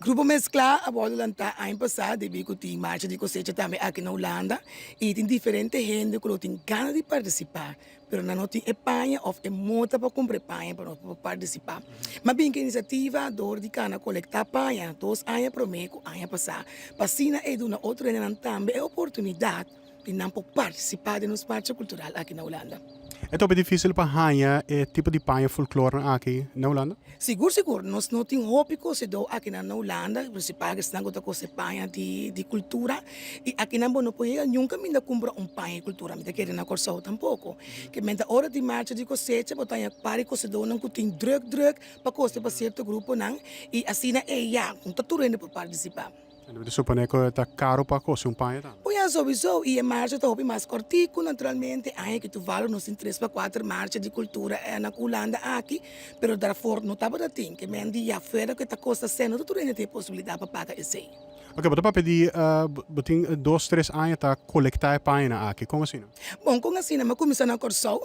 Grupo Mezcla a wòrdu lantá aña pasá debí ku tin marcha di kosecha tambe aki na Hulanda i tin diferente hende ku lo tin gana di partisipá pero nan no tin e paña òf e mota pa kumpra e paña pa nos por partisipá. M'a bin ku e inisiativa dor di kana kolektá paña dos aña promé ku aña pasá pa asina e duna otro hendenan tambe e oportunidat di nan por partisipá den nos marcha kultural aki na Hulanda. E ta hopi difísil pa haña e tipo di paña folklornan aki na Hulanda? Sigur sigur, nos no tin hopi kosedó akinan na Hulanda, prinsipal esnan ku ta kose paña di di kultura i akinan bo no por yega niun kaminda kumpra un paña di kultura, mi ta kere na Kòrsou tampoko. Ke menta ora di marcha di kosecha bo ta haña par di kosedónan ku tin drùk drùk pa kose pa sierto gruponan i asina ei ya, no ta tur hende por partisipá. Mi ta supone ku ta karu pa kose un paña tambe. Bo ya souiso i e marcha ta hopi mas kòrtiku naturalmente. Aña ki tuvalu nos tin tres pa kuater marcha di kultura na Hulanda aki, pero darfor no tabata tin. Ke men di ya fuera ku e ta kosta sèn no ta tur hende tin e posibilidat pa paga esei. Oke, bo ta papia di bo tin dos tres aña ta kolektá e pañanan aki. Kon asina? Bon, kon asina? Mi a kuminsá na Kòrsou.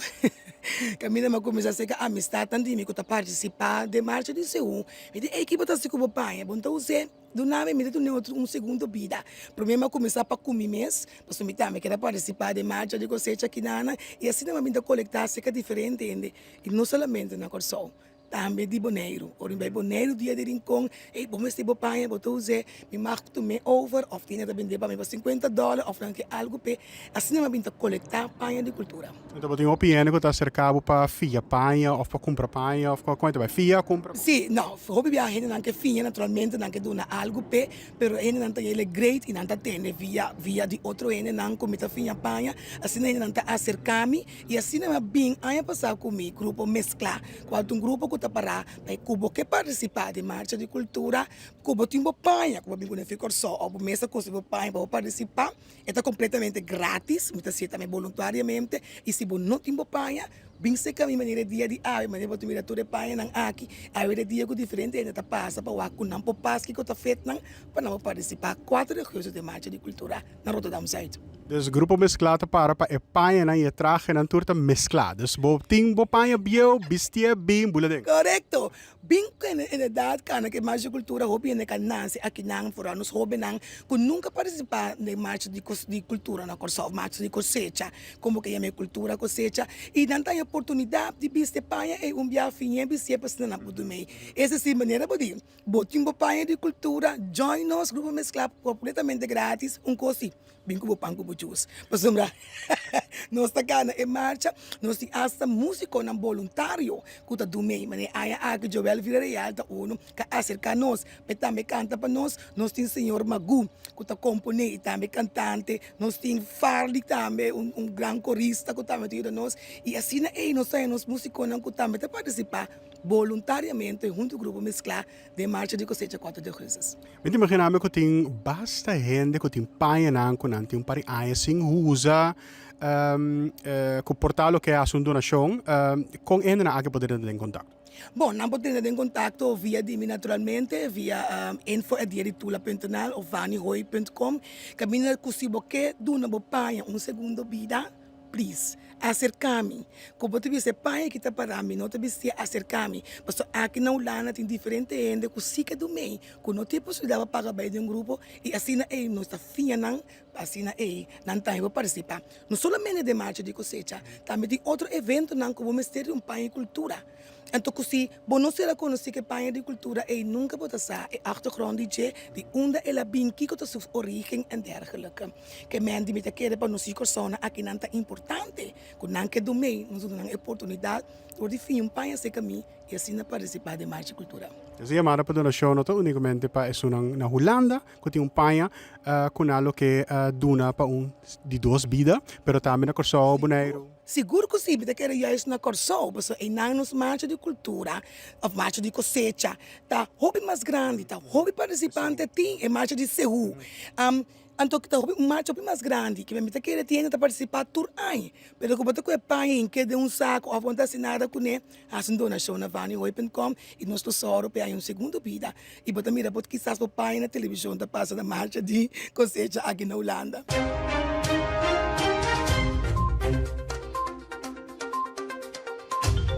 Kaminda mi a kuminsá seka amistatnan di mi ku ta partisipá den marcha di Seú. Mi di, Ey, ki bo ta hasi ku bo paña? Bo no ta us'é? Duna mi, mi ta duna otro un segundo bida. Promé mi a kuminsá pa ku mi mes, pasobra mi tambe keda partisipá den marcha di kosecha kinana i asina mi a bin ta kolektá serka diferente hende i no solamente na Kòrsou, tambe di Boneiru. Ora mi bai Boneiru dia di Rincon, ey bo mester bo paña, bo ta us'é, mi mag tum'é over òf tin hende ta bend'é pa mi pa sinkuenta dòler òf nan ke algu p'e. Asina mi a bin ta kolektá paña di kultura. Enton bo tin hopi hende ku ta aserká bo pa fia paña òf pa kumpra paña òf kon e ta bai? Fia, kumpra? Sí, no, hopi biaha hendenan ke fia naturalmente nan ke duna algu p'e, pero hendenan ta yele great i nan ta tende via via di otro hendenan ku mi ta fia paña, asina hendenan ta aserká mi i asina mi a bin aña pasá ku mi grupo Mesklá, kual ta un grupo ku ta pará pa e ku bo ke partisipá den marcha di kultura ku bo tin bo paña ku bo a bin ku nan fi Kòrsou òf bo mes a konsiguí bo paña pa bo partisipá. E ta completamente gratis, mi ta hacié tambe boluntariamente, y si bo no tin bo paña, bin cerca mi manera e dia di awe, manera bo ta mira tur e pañanan aki, awe ta e dia cu diferente hende ta pasa pa wak cu nan por pas kico ta fet nan, pa nan por participa cuatro de agosto den Marcha di Cultura na Rotterdam Zuid. Dus Grupo Mezclá ta para pa e pañanan y e trahenan tur ta mezclá. Dus bo tin bo paña bieu, bistié, bin, bula den. Corecto! Bin ku inderdat kana ku e marcha di kultura hopi hende ka nase akinan foral nos hobennan ku nunka partisipá den marcha di di kultura na Kòrsou marcha di kosecha komo ke yama e kultura kosecha i nan ta haña oportunidat di bisti e paña ei un bia fiñ'é bistié pa asina nan por dum'ei es desir manera bo di bo tin bo paña di kultura join nos grupo mezclá kompletamente gratis un kos si Bin ku bo pan ku bo jus. Pasobra nos ta gana e marcha, nos tin asta musikonan boluntario ku ta dumei. Manera e aña aki Joel Villarreal ta unu ku a aserká nos pa e tambe kanta pa nos. Nos tin señor Magu ku ta komponé i tambe kantante. Nos tin Farley tambe, un un gran korista ku tambe ta yuda nos. I asina ei nos ta haña nos musikonan ku tambe ta partisipá boluntariamente huntu ku Grupo Mesklá den marcha di kosecha kuater di ougùstus. Mi ta imagina mi ku tin basta hende ku tin pañanan ku nan tin un par di aña sin usa ku por ta loke hasi un donashon. Kon e hendenan aki por drenta den kontakto? Bon, nan por drenta den kontakto via di mi naturalmente, via info at diaditula punt nl òf vanihooi punt com. Kaminda ku si bo ke duna bo paña un segundo bida, Please, aserká mi. Ku bo ta bisa e paña ki ta pará mi no ta bistié, aserká mi. Pasobra aki na Hulanda tin diferente hende ku sí ke dumei, ku no tin e posibilidat pa paga bai den un grupo i asina ei nos ta fiña nan pa asina ei nan tambe por partisipá. No solamente den marcha di kosecha, tambe tin otro eventonan ku bo mester di un paña di kultura. Anto ku si bo no sera konosí ku e paña di kultura ei nunka bo ta sa e achtergrond di dje, di unda el a bin, kiko ta su origen en dergelike. Ke men di mi ta kere pa nos Kòrsounan akinan ta importante ku nan ke dumei, nos duna nan e oportunidat dor di fin un paña serka mi i asina partisipá den Marcha Kultura. Esei yamada pa donashon no ta únikamente pa esunnan na Hulanda ku tin un paña ku nan lo ke duna pa un di dos bida, pero tambe na Kòrsou, Boneiru. Sigur ku si, mi ta kere juist na Kòrsou, pasobra einan nos marcha di kultura òf marcha di kosecha ta hopi mas grandi, ta hopi partisipante tin, e marcha di Seú. Anto ta hopi un marcha hopi mas grandi, kiba mi ta kere tin hende ta partisipá tur aña, pero ku bo ta kohe paña hink'é den un saku òf bo no ta hasi nada kuné, hasi un donashon na vanihoy punt com i nos lo sòru pa e haña un segundo bida i bo ta mira bo kisas bo paña na televishon ta pasa na marcha di kosecha aki na Hulanda.